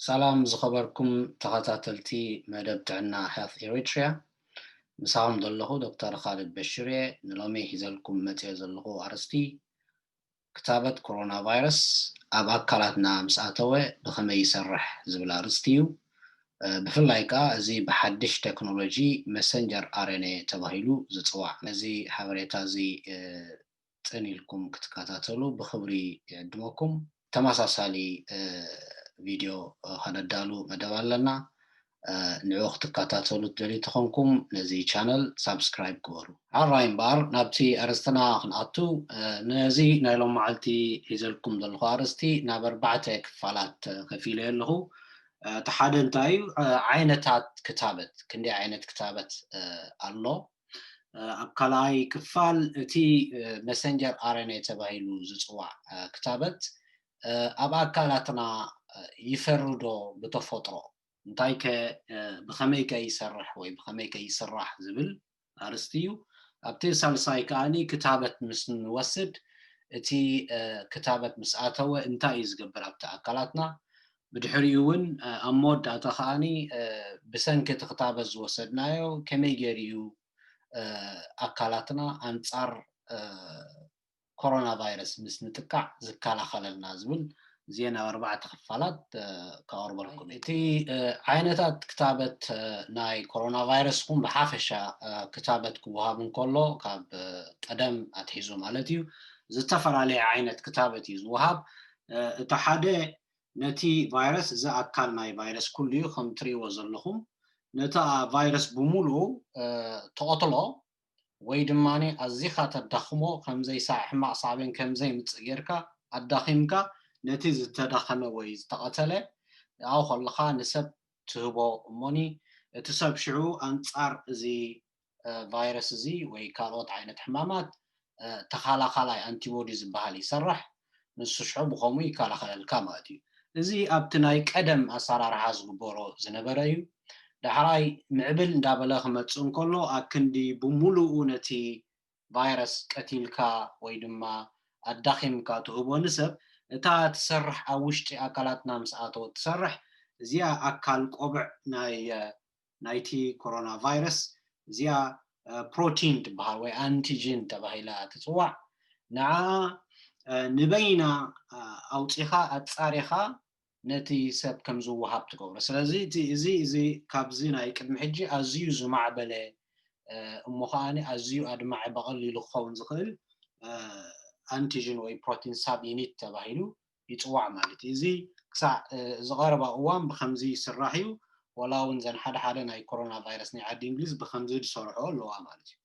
ሰላም ዝኸበርኩም ተኸታተልቲ መደብ ጥዕና Health Eritrea፣ ምሳኹም ዘለኹ ዶክተር ኻልድ በሽር እየ። ንሎሚ ሒዘልኩም መፅዮ ዘለኹ ኣርእስቲ ክታበት ኮሮና ቫይረስ ኣብ ኣካላትና ምስ ኣተወ ብኸመይ ይሰርሕ ዝብል ኣርእስቲ እዩ። ብፍላይ ከዓ እዚ ብሓድሽ ቴክኖሎጂ መሰንጀር ኣርኤንኤ ተባሂሉ ዝፅዋዕ፣ ነዚ ሓበሬታ እዚ ፅን ኢልኩም ክትከታተሉ ብኽብሪ ይዕድመኩም። ተመሳሳሊ ቪድዮ ከነዳሉ መደብ ኣለና። ንዑ ክትከታተሉ ትደልዩ ተኾንኩም ነዚ ቻነል ሳብስክራይብ ግበሩ። ሓራይ እምበኣር ናብቲ ኣርእስትና ክንኣቱ፣ ነዚ ናይ ሎም መዓልቲ ሒዘልኩም ዘለኹ ኣርእስቲ ናብ ኣርባዕተ ክፋላት ከፊለ ኣለኹ። እቲ ሓደ እንታይ እዩ? ዓይነታት ክታበት፣ ክንደይ ዓይነት ክታበት ኣሎ? ኣብ ካልኣይ ክፋል እቲ መሰንጀር ኣርኤንኤ ተባሂሉ ዝፅዋዕ ክታበት ኣብ ኣካላትና ይፈርዶ ብተፈጥሮ? እንታይ ከ ብኸመይ ከ ይሰርሕ ወይ ብኸመይ ከ ይስራሕ ዝብል ኣርእስቲ እዩ። ኣብቲ ሳልሳይ ከዓኒ ክታበት ምስ ንወስድ እቲ ክታበት ምስ ኣተወ እንታይ እዩ ዝገብር ኣብቲ ኣካላትና? ብድሕሪኡ እውን ኣብ መወዳእታ ከዓኒ ብሰንኪ እቲ ክታበት ዝወሰድናዮ ከመይ ገይሩ እዩ ኣካላትና ኣንጻር ኮሮና ቫይረስ ምስ ንጥቃዕ ዝከላኸለልና ዝብል እዚአን ኣብ ኣርባዕተ ክፋላት ከቕርበልኩም። እቲ ዓይነታት ክታበት ናይ ኮሮና ቫይረስ ኹም ብሓፈሻ ክታበት ክወሃብ እንከሎ ካብ ቀደም ኣትሒዙ ማለት እዩ ዝተፈላለየ ዓይነት ክታበት እዩ ዝወሃብ። እቲ ሓደ ነቲ ቫይረስ፣ እዚ ኣካል ናይ ቫይረስ ኩሉ እዩ ከም ትሪእዎ ዘለኹም፣ ነቲ ቫይረስ ብምሉኡ ተቐትሎ ወይ ድማ ኣዚኻ ተዳኽሞ፣ ከምዘይሳዕ ሕማቕ ሳዕቤን ከምዘይምፅእ ጌርካ ኣዳኺምካ ነቲ ዝተዳኸመ ወይ ዝተቐተለ ኣብኡ ከለኻ ንሰብ ትህቦ እሞኒ እቲ ሰብ ሽዑ ኣንጻር እዚ ቫይረስ እዚ ወይ ካልኦት ዓይነት ሕማማት ተኻላኻላይ ኣንቲቦዲ ዝበሃል ይሰርሕ። ንሱ ሽዑ ብኸምኡ ይከላኸለልካ ማለት እዩ። እዚ ኣብቲ ናይ ቀደም ኣሰራርሓ ዝግበሮ ዝነበረ እዩ። ዳሕራይ ምዕብል እንዳበለ ክመፅእ እንከሎ ኣክንዲ ብምሉኡ ነቲ ቫይረስ ቀቲልካ ወይ ድማ ኣዳኺምካ ትህቦ ንሰብ፣ እታ ትሰርሕ ኣብ ውሽጢ ኣካላትና ምስ ኣተወት ትሰርሕ እዚኣ ኣካል ቆብዕ ናይ ናይቲ ኮሮና ቫይረስ እዚኣ ፕሮቲን ትበሃል ወይ ኣንቲጂን ተባሂላ ትፅዋዕ። ንዓ ንበይና ኣውፂኻ ኣፃሪኻ ነቲ ሰብ ከም ዝወሃብ ትገብሮ። ስለዚ እዚ እዚ ካብዚ ናይ ቅድሚ ሕጂ ኣዝዩ ዝማዕበለ እሞ ከዓኒ ኣዝዩ ኣድማዒ ብቐሊሉ ክኸውን ዝኽእል ኣንቲጅን ወይ ፕሮቲን ሳብ ዩኒት ተባሂሉ ይፅዋዕ ማለት እዩ። እዚ ክሳዕ ዝቐረባ እዋን ብከምዚ ይስራሕ እዩ። ወላ እውን ዘን ሓደ ሓደ ናይ ኮሮና ቫይረስ ናይ ዓዲ እንግሊዝ ብከምዚ ዝሰርሖ ኣለዋ ማለት እዩ።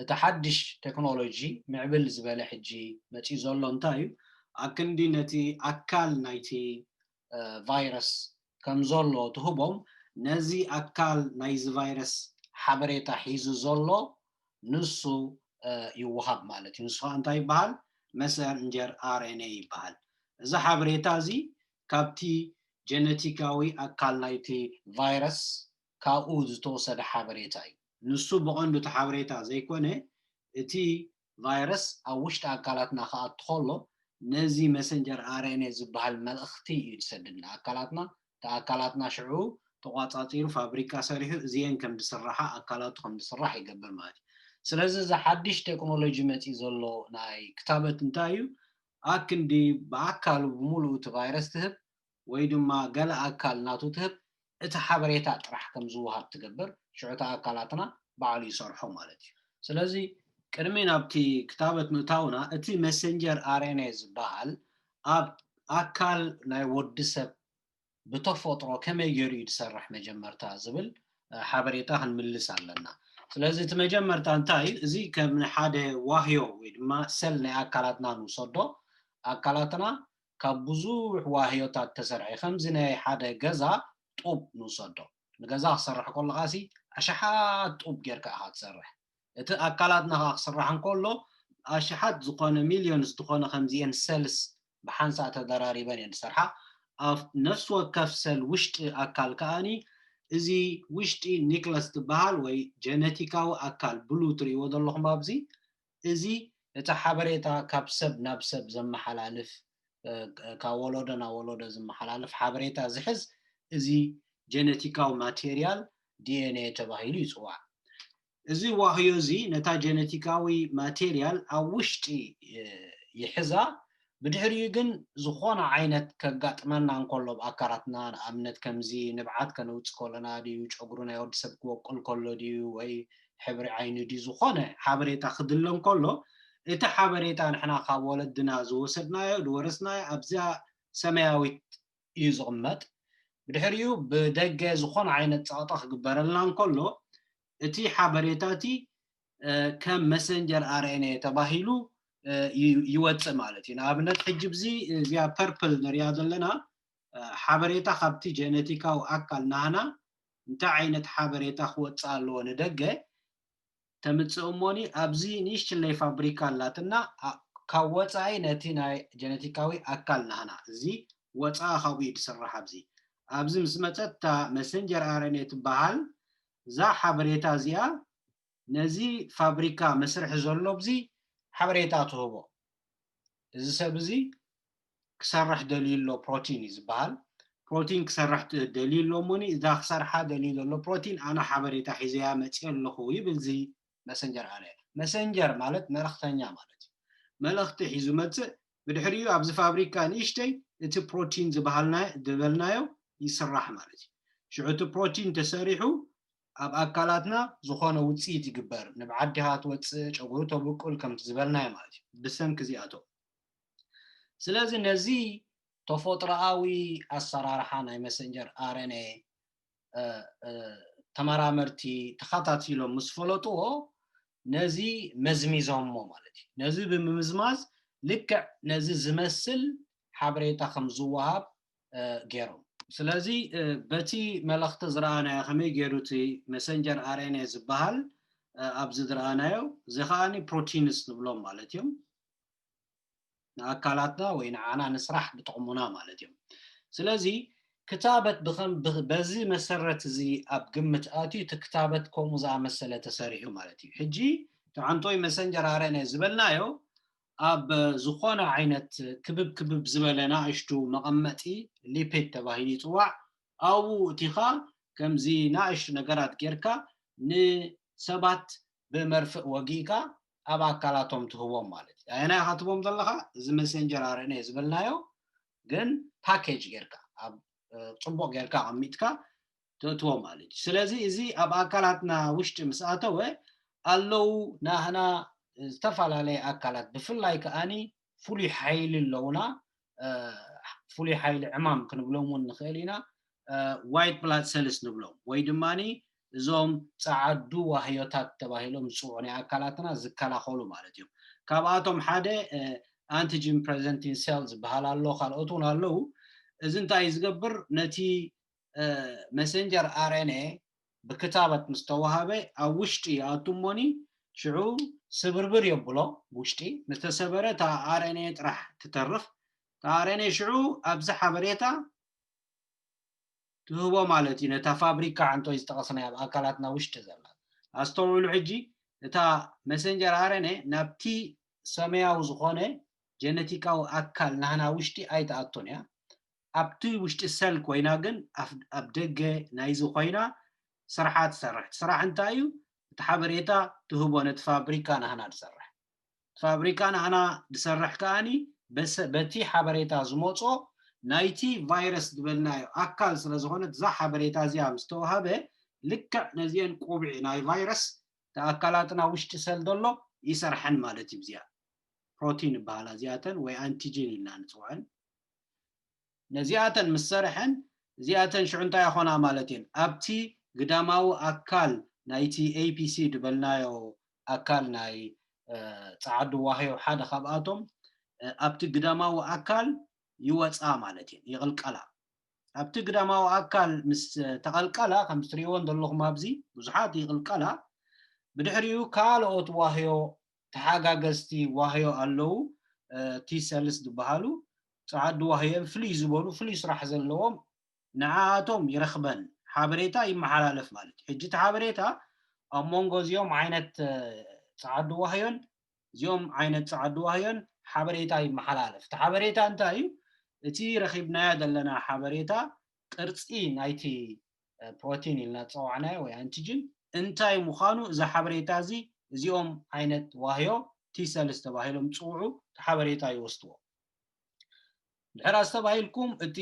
እቲ ሓድሽ ቴክኖሎጂ ምዕብል ዝበለ ሕጂ መፂኡ ዘሎ እንታይ እዩ? ኣክንዲ ነቲ ኣካል ናይቲ ቫይረስ ከም ዘሎ ትህቦም፣ ነዚ ኣካል ናይዚ ቫይረስ ሓበሬታ ሒዙ ዘሎ ንሱ ይወሃብ ማለት እዩ። ንሱ ከዓ እንታይ ይበሃል? መሰንጀር ኣርኤንኤ ይበሃል። እዚ ሓበሬታ እዚ ካብቲ ጀነቲካዊ ኣካል ናይቲ ቫይረስ ካብኡ ዝተወሰደ ሓበሬታ እዩ። ንሱ ብቐንዱ እቲ ሓበሬታ ዘይኮነ፣ እቲ ቫይረስ ኣብ ውሽጢ ኣካላትና ክኣቱ ከሎ ነዚ መሰንጀር ኣርኤንኤ ዝበሃል መልእኽቲ እዩ ዝሰድድ ንኣካላትና። እቲ ኣካላትና ሽዑ ተቋፃፂሩ ፋብሪካ ሰሪሑ እዚአን ከም ዝስራሓ ኣካላቱ ከም ዝስራሕ ይገብር ማለት እዩ። ስለዚ እዚ ሓድሽ ቴክኖሎጂ መፂኡ ዘሎ ናይ ክታበት እንታይ እዩ? ኣክንዲ ብኣካሉ ብምሉኡ እቲ ቫይረስ ትህብ ወይ ድማ ገለ ኣካል ናቱ ትህብ፣ እቲ ሓበሬታ ጥራሕ ከም ዝወሃብ ትገብር። ሽዑ እቲ ኣካላትና ባዕሉ ይሰርሖ ማለት እዩ። ስለዚ ቅድሚ ናብቲ ክታበት ምእታውና እቲ መሰንጀር ኣርኤንኤ ዝበሃል ኣብ ኣካል ናይ ወዲ ሰብ ብተፈጥሮ ከመይ ገይሩ እዩ ዝሰርሕ መጀመርታ ዝብል ሓበሬታ ክንምልስ ኣለና። ስለዚ እቲ መጀመርታ እንታይ እዩ? እዚ ከም ሓደ ዋህዮ ወይ ድማ ሰል ናይ ኣካላትና ንውሰዶ። ኣካላትና ካብ ብዙሕ ዋህዮታት ተሰርሐ፣ ከምዚ ናይ ሓደ ገዛ ጡብ ንውሰዶ። ንገዛ ክሰርሕ ከለኻ ሲ ኣሽሓት ጡብ ጌርካ ኢኻ ትሰርሕ። እቲ ኣካላትና ከዓ ክስራሕ እንከሎ ኣሽሓት ዝኾነ ሚልዮንስ ዝኾነ ከምዚአን ሰልስ ብሓንሳእ ተደራሪበን እየን ዝሰርሓ። ኣብ ነፍሲ ወከፍ ሰል ውሽጢ ኣካል ከዓኒ እዚ ውሽጢ ኒክለስ ትበሃል ወይ ጀነቲካዊ ኣካል ብሉ ትርእይዎ ዘለኹም ኣብዚ፣ እዚ እቲ ሓበሬታ ካብ ሰብ ናብ ሰብ ዘመሓላልፍ ካብ ወለዶ ናብ ወለዶ ዝመሓላለፍ ሓበሬታ ዝሕዝ እዚ ጀነቲካዊ ማቴርያል ዲኤንኤ ተባሂሉ ይፅዋዕ። እዚ ዋህዮ እዚ ነታ ጀነቲካዊ ማቴርያል ኣብ ውሽጢ ይሕዛ። ብድሕሪኡ ግን ዝኾነ ዓይነት ከጋጥመና እንከሎ ኣብ ኣካላትና፣ ንኣብነት ከምዚ ንብዓት ከነውፅእ ከለና ድዩ፣ ጨጉሪ ናይ ወዲ ሰብ ክወቅል ከሎ ድዩ፣ ወይ ሕብሪ ዓይኒ ድዩ፣ ዝኾነ ሓበሬታ ክድለ እንከሎ፣ እቲ ሓበሬታ ንሕና ካብ ወለድና ዝወሰድናዮ፣ ዝወረስናዮ ኣብዛ ሰማያዊት እዩ ዝቕመጥ። ብድሕሪኡ ብደገ ዝኾነ ዓይነት ፀቕጢ ክግበረልና እንከሎ፣ እቲ ሓበሬታ እቲ ከም መሰንጀር ኣርኤንኤ ተባሂሉ ይወፅእ ማለት እዩ። ንኣብነት ሕጂ ብዚ እዚኣ ፐርፕል ንሪኣ ዘለና ሓበሬታ ካብቲ ጀነቲካዊ ኣካል ናህና እንታይ ዓይነት ሓበሬታ ክወፅእ ኣለዎ ንደገ ተምፅእ እሞኒ፣ ኣብዚ ንእሽትለይ ፋብሪካ ኣላትና። ካብ ወፃኢ ነቲ ናይ ጀነቲካዊ ኣካል ናህና እዚ ወፃኢ ካብኡ እዩ ዝስራሕ። ኣብዚ ኣብዚ ምስ መፀት እታ መሰንጀር ኣርኤንኤ ትበሃል እዛ ሓበሬታ እዚኣ ነዚ ፋብሪካ መስርሒ ዘሎ ብዚ ሓበሬታ ትህቦ። እዚ ሰብ እዚ ክሰርሕ ደልዩ ኣሎ ፕሮቲን እዩ ዝበሃል። ፕሮቲን ክሰርሕ ደልዩ ኣሎ እሞኒ፣ እዛ ክሰርሓ ደልዩ ዘሎ ፕሮቲን ኣነ ሓበሬታ ሒዘያ መፅየ ኣለኹ ይብል እዚ መሰንጀር ኣርኤንኤ። መሰንጀር ማለት መልእኽተኛ ማለት እዩ። መልእኽቲ ሒዙ መፅእ። ብድሕሪኡ ኣብዚ ፋብሪካ ንእሽተይ እቲ ፕሮቲን ዝበሃልና ዝበልናዮ ይስራሕ ማለት እዩ። ሽዑ እቲ ፕሮቲን ተሰሪሑ ኣብ ኣካላትና ዝኾነ ውፅኢት ይግበር። ንብዓት ዲኻ ትወፅእ፣ ጨጉሪ ተብቁል ከምቲ ዝበልናዮ ማለት እዩ። ብሰንኪ እዚኣቶም ስለዚ ነዚ ተፈጥሮኣዊ ኣሰራርሓ ናይ መሰንጀር ኣርኤንኤ ተመራመርቲ ተኸታቲሎም ምስ ፈለጥዎ ነዚ መዝሚዞሞ ማለት እዩ። ነዚ ብምምዝማዝ ልክዕ ነዚ ዝመስል ሓበሬታ ከም ዝወሃብ ገይሮም። ስለዚ በቲ መለኽቲ ዝረኣናዮ ከመይ ገይሩ እቲ መሰንጀር ኣርኤንኤ ዝበሃል ኣብዚ ዝረኣናዮ እዚ ከዓኒ ፕሮቲንስ ንብሎም ማለት እዮም። ንኣካላትና ወይ ንዓና ንስራሕ ዝጠቕሙና ማለት እዮም። ስለዚ ክታበት ብኸም በዚ መሰረት እዚ ኣብ ግምት ኣትዩ እቲ ክታበት ከምኡ ዝኣመሰለ ተሰሪሑ ማለት እዩ። ሕጂ ተዓንቶይ መሰንጀር ኣርኤንኤ ዝበልናዮ ኣብ ዝኾነ ዓይነት ክብብ ክብብ ዝበለ ናእሽቱ መቐመጢ ሊፒድ ተባሂሉ ይፅዋዕ። ኣብኡ እቲኻ ከምዚ ናእሽቱ ነገራት ጌርካ ንሰባት ብመርፍእ ወጊእካ ኣብ ኣካላቶም ትህቦም ማለት እዩ። ኣየናይ ኢኻ ትህቦም ዘለኻ? እዚ መሰንጀር ኣርኤንኤ ዝበልናዮ ግን ፓኬጅ ጌርካ ኣብ ፅቡቕ ጌርካ ኣቐሚጥካ ተእትዎ ማለት እዩ። ስለዚ እዚ ኣብ ኣካላትና ውሽጢ ምስ ኣተወ ኣለዉ ናህና ዝተፈላለየ ኣካላት ብፍላይ ከዓኒ ፍሉይ ሓይሊ ኣለውና ፍሉይ ሓይሊ ዕማም ክንብሎም እውን ንኽእል ኢና። ዋይት ብላድ ሰልስ ንብሎም ወይ ድማ እዞም ፀዓዱ ዋህዮታት ተባሂሎም ዝፅውዑ ናይ ኣካላትና ዝከላኸሉ ማለት እዮም። ካብኣቶም ሓደ ኣንቲጂን ፕሬዘንቲን ሴል ዝበሃል ኣሎ፣ ካልኦት እውን ኣለዉ። እዚ እንታይ እዩ ዝገብር? ነቲ መሰንጀር ኣርኤንኤ ብክታበት ምስ ተዋሃበ ኣብ ውሽጢ ይኣቱ እሞኒ ሽዑ ስብርብር የብሎ። ውሽጢ ምስ ተሰበረ እታ ኣርኤንኤ ጥራሕ ትተርፍ። እታ ኣርኤንኤ ሽዑ ኣብዚ ሓበሬታ ትህቦ ማለት እዩ ነታ ፋብሪካ ዓንቶይ ዝጠቐስናያ ኣብ ኣካላትና ውሽጢ ዘላ። ኣስተውዕሉ ሕጂ፣ እታ መሰንጀር ኣርኤንኤ ናብቲ ሰማያዊ ዝኾነ ጀነቲካዊ ኣካል ናህና ውሽጢ ኣይትኣቱን እያ። ኣብቲ ውሽጢ ሰል ኮይና ግን ኣብ ደገ ናይዚ ኮይና ስርሓ ትሰርሕ። ስራሕ እንታይ እዩ? እቲ ሓበሬታ ትህቦ ነቲ ፋብሪካ ናህና ትሰርሕ። ፋብሪካ ናህና ዝሰርሕ ከዓኒ በቲ ሓበሬታ ዝመፆ ናይቲ ቫይረስ ዝበልናዮ ኣካል ስለ ዝኾነ እዛ ሓበሬታ እዚኣ ምስ ተዋሃበ ልክዕ ነዚአን ቆቢዕ ናይ ቫይረስ ኣካላትና ውሽጢ ሰል ዘሎ ይሰርሐን ማለት እዩ። እዚኣ ፕሮቲን ይበሃላ እዚኣተን ወይ ኣንቲጂን ኢልና ንፅውዐን። ነዚኣተን ምስ ሰርሐን እዚኣተን ሽዑ እንታይ ይኾና ማለት እየን? ኣብቲ ግዳማዊ ኣካል ናይቲ ኤፒሲ ዝበልናዮ ኣካል ናይ ፃዓዱ ዋህዮ ሓደ ካብኣቶም ኣብቲ ግዳማዊ ኣካል ይወፃ ማለት እየን፣ ይቕልቀላ። ኣብቲ ግዳማዊ ኣካል ምስ ተቐልቀላ ከም ትሪእወን ዘለኹም ኣብዚ ብዙሓት ይቕልቀላ። ብድሕሪኡ ካልኦት ዋህዮ ተሓጋገዝቲ ዋህዮ ኣለዉ። ቲ ሰልስ ዝበሃሉ ፃዓዱ ዋህዮን ፍልይ ዝበሉ ፍሉይ ስራሕ ዘለዎም ንዓኣቶም ይረኽበን ሓበሬታ ይመሓላለፍ ማለት እዩ። ሕጂ እቲ ሓበሬታ ኣብ መንጎ እዚኦም ዓይነት ፃዓዱ ዋህዮን እዚኦም ዓይነት ፃዓዱ ዋህዮን ሓበሬታ ይመሓላለፍ። እቲ ሓበሬታ እንታይ እዩ? እቲ ረኺብናዮ ዘለና ሓበሬታ ቅርጺ ናይቲ ፕሮቲን ኢልና ዝፀዋዕናዮ ወይ ኣንቲጅን እንታይ ምዃኑ፣ እዚ ሓበሬታ እዚ፣ እዚኦም ዓይነት ዋህዮ ቲ ሰልስ ተባሂሎም ዝፅውዑ፣ እቲ ሓበሬታ ይወስድዎ። ድሕር ኣስተባሂልኩም፣ እቲ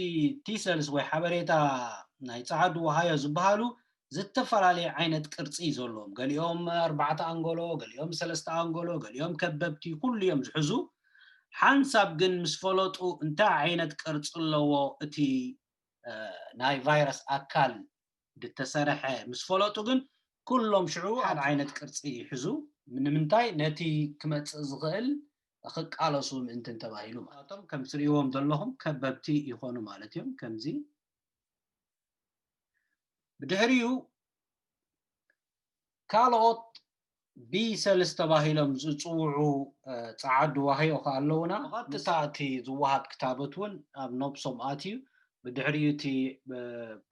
ቲ ሰልስ ወይ ሓበሬታ ናይ ፃዓዱ ዋሃዮ ዝበሃሉ ዝተፈላለየ ዓይነት ቅርፂ ዘለዎም፣ ገሊኦም ኣርባዕተ ኣንጎሎ፣ ገሊኦም ሰለስተ ኣንጎሎ፣ ገሊኦም ከበብቲ፣ ኩሉ እዮም ዝሕዙ። ሓንሳብ ግን ምስ ፈለጡ እንታይ ዓይነት ቅርፂ ኣለዎ እቲ ናይ ቫይረስ ኣካል ዝተሰርሐ ምስ ፈለጡ ግን፣ ኩሎም ሽዑ ሓደ ዓይነት ቅርፂ ይሕዙ። ንምንታይ? ነቲ ክመፅእ ዝኽእል ክቃለሱ ምእንትን ተባሂሉ ማለት። እቶም ከም ትርእይዎም ዘለኹም ከበብቲ ይኾኑ ማለት እዮም። ከምዚ ብድሕሪኡ ካልኦት ቢ ሰልስ ተባሂሎም ዝፅውዑ ፃዓዱ ዋህዮ ከ ኣለውና። ብቐጥታ እቲ ዝወሃብ ክታበት እውን ኣብ ነብሶም ኣትዩ፣ ብድሕሪኡ እቲ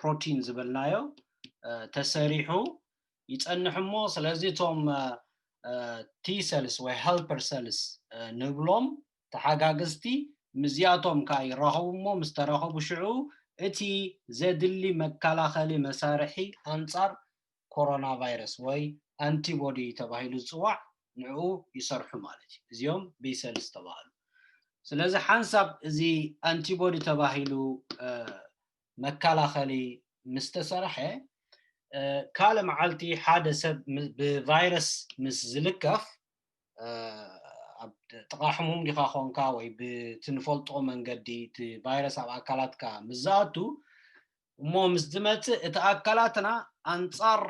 ፕሮቲን ዝበልናዮ ተሰሪሑ ይፀንሕ እሞ፣ ስለዚ እቶም ቲ ሰልስ ወይ ሄልፐር ሰልስ ንብሎም ተሓጋግዝቲ ምስዚኣቶም ከዓ ይራኸቡ እሞ፣ ምስ ተራኸቡ ሽዑ እቲ ዘድሊ መከላኸሊ መሳርሒ ኣንጻር ኮሮና ቫይረስ ወይ ኣንቲቦዲ ተባሂሉ ዝፅዋዕ ንዕኡ ይሰርሑ ማለት እዩ። እዚኦም ቢ ሰልስ ተባሃሉ። ስለዚ ሓንሳብ እዚ ኣንቲቦዲ ተባሂሉ መከላኸሊ ምስ ተሰርሐ፣ ካልእ መዓልቲ ሓደ ሰብ ብቫይረስ ምስ ዝልከፍ፣ ኣብ ጥቓ ሕሙም ዲኻ ኾንካ ወይ ብትንፈልጦ መንገዲ እቲ ቫይረስ ኣብ ኣካላትካ ምስ ዝኣቱ እሞ ምስ ዝመፅእ፣ እቲ ኣካላትና ኣንፃር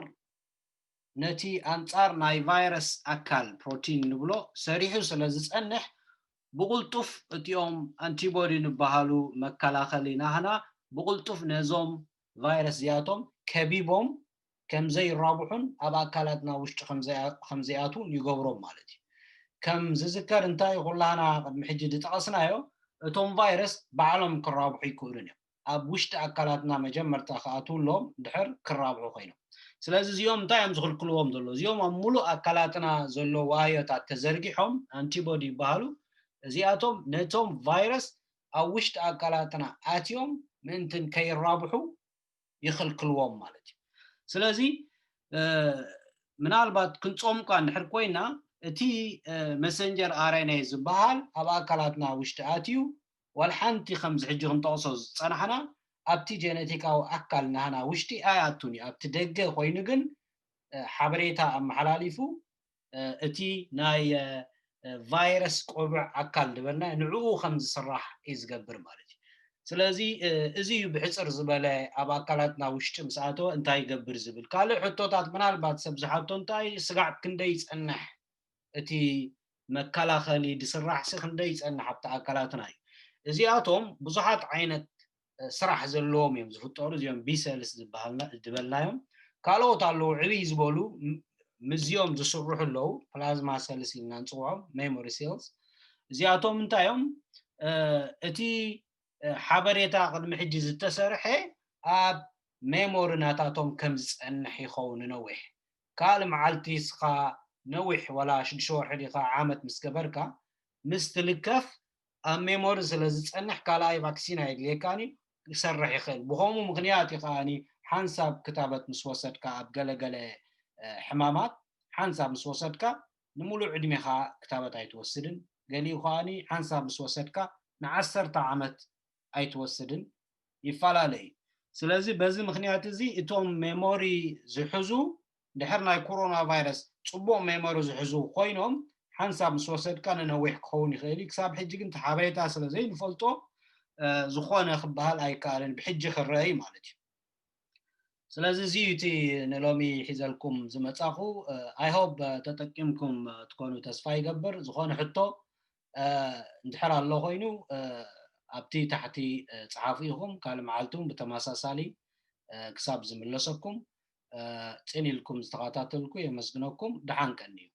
ነቲ ኣንጻር ናይ ቫይረስ ኣካል ፕሮቲን ንብሎ ሰሪሑ ስለ ዝጸንሕ፣ ብቕልጡፍ እቲኦም ኣንቲቦዲ ንበሃሉ መከላኸሊ ናህና ብቕልጡፍ ነዞም ቫይረስ እዚኣቶም ከቢቦም ከም ዘይራብሑን ኣብ ኣካላትና ውሽጢ ከም ዘይኣትዉን ይገብሮም ማለት እዩ። ከም ዝዝከር እንታይ ኩላህና ቅድሚ ሕጂ ዝጠቐስናዮ፣ እቶም ቫይረስ ባዕሎም ክራብሑ ይክእሉን እዮም። ኣብ ውሽጢ ኣካላትና መጀመርታ ክኣትውሎም ድሕር ክራብሑ ኮይኖም። ስለዚ እዚኦም እንታይ እዮም ዝኽልክልዎም ዘሎ? እዚኦም ኣብ ሙሉእ ኣካላትና ዘሎ ዋዮታት ተዘርጊሖም ኣንቲቦዲ ይበሃሉ። እዚኣቶም ነቶም ቫይረስ ኣብ ውሽጢ ኣካላትና ኣትዮም ምእንትን ከይራብሑ ይኽልክልዎም ማለት እዩ። ስለዚ ምናልባት ክንጾምቋ እንድሕር ኮይና፣ እቲ መሰንጀር ኣር ኤን ኤ ዝበሃል ኣብ ኣካላትና ውሽጢ ኣትዩ ዋላ ሓንቲ ከምዚ ሕጂ ክንጠቕሶ ዝጸናሕና ኣብቲ ጀነቲካዊ ኣካል ናህና ውሽጢ ኣይኣቱን እዩ። ኣብቲ ደገ ኮይኑ ግን ሓበሬታ ኣመሓላሊፉ እቲ ናይ ቫይረስ ቆብዕ ኣካል ዝበልና ንዕኡ ከም ዝስራሕ እዩ ዝገብር ማለት እዩ። ስለዚ እዚ እዩ ብሕፅር ዝበለ ኣብ ኣካላትና ውሽጢ ምስ ኣተወ እንታይ ይገብር ዝብል። ካልእ ሕቶታት ምናልባት ሰብ ዝሓቶ እንታይ ስጋዕ ክንደይ ይፀንሕ እቲ መከላኸሊ ድስራሕ ሲ ክንደይ ይፀንሕ ኣብቲ ኣካላትና እዩ። እዚኣቶም ብዙሓት ዓይነት ስራሕ ዘለዎም እዮም ዝፍጠሩ። እዚኦም ቢ ሰልስ ዝበልናዮም ካልኦት ኣለዉ ዕብይ ዝበሉ ምስዚኦም ዝስርሑ ኣለዉ። ፕላዝማ ሰልስ ኢልና ንፅውዖም ሜሞሪ ሴልስ። እዚኣቶም እንታይ እዮም? እቲ ሓበሬታ ቅድሚ ሕጂ ዝተሰርሐ ኣብ ሜሞሪ ናታቶም ከም ዝፀንሕ ይኸውን ነዊሕ። ካልእ መዓልቲ እስኻ ነዊሕ ዋላ ሽዱሽተ ወርሒ ዲኻ ዓመት ምስ ገበርካ ምስ ትልከፍ ኣብ ሜሞሪ ስለ ዝፀንሕ ካልኣይ ቫክሲን ኣየድልየካን እዩ፣ ክሰርሕ ይኽእል። ብኸምኡ ምኽንያት እዩ ከዓኒ ሓንሳብ ክታበት ምስ ወሰድካ ኣብ ገለገለ ሕማማት ሓንሳብ ምስ ወሰድካ ንምሉእ ዕድሜኻ ክታበት ኣይትወስድን። ገሊኡ ከዓኒ ሓንሳብ ምስ ወሰድካ ንዓሰርተ ዓመት ኣይትወስድን፣ ይፈላለ እዩ። ስለዚ በዚ ምኽንያት እዚ እቶም ሜሞሪ ዝሕዙ ድሕር ናይ ኮሮና ቫይረስ ፅቡቕ ሜሞሪ ዝሕዙ ኮይኖም ሓንሳብ ምስ ወሰድካ ንነዊሕ ክኸውን ይኽእል እዩ። ክሳብ ሕጂ ግን እቲ ሓበሬታ ስለ ዘይንፈልጦ ዝኾነ ክበሃል ኣይከኣልን፣ ብሕጂ ክረአ እዩ ማለት እዩ። ስለዚ እዚ እዩ እቲ ንሎሚ ሒዘልኩም ዝመጻኹ። I hope ተጠቂምኩም ትኮኑ ተስፋ ይገብር። ዝኾነ ሕቶ እንድሕር ኣሎ ኮይኑ ኣብቲ ታሕቲ ፀሓፉ ኢኹም። ካልእ መዓልቲ እውን ብተመሳሳሊ ክሳብ ዝምለሰኩም ፅን ኢልኩም ዝተኸታተልኩ የመስግነኩም። ደሓን ቀንዩ።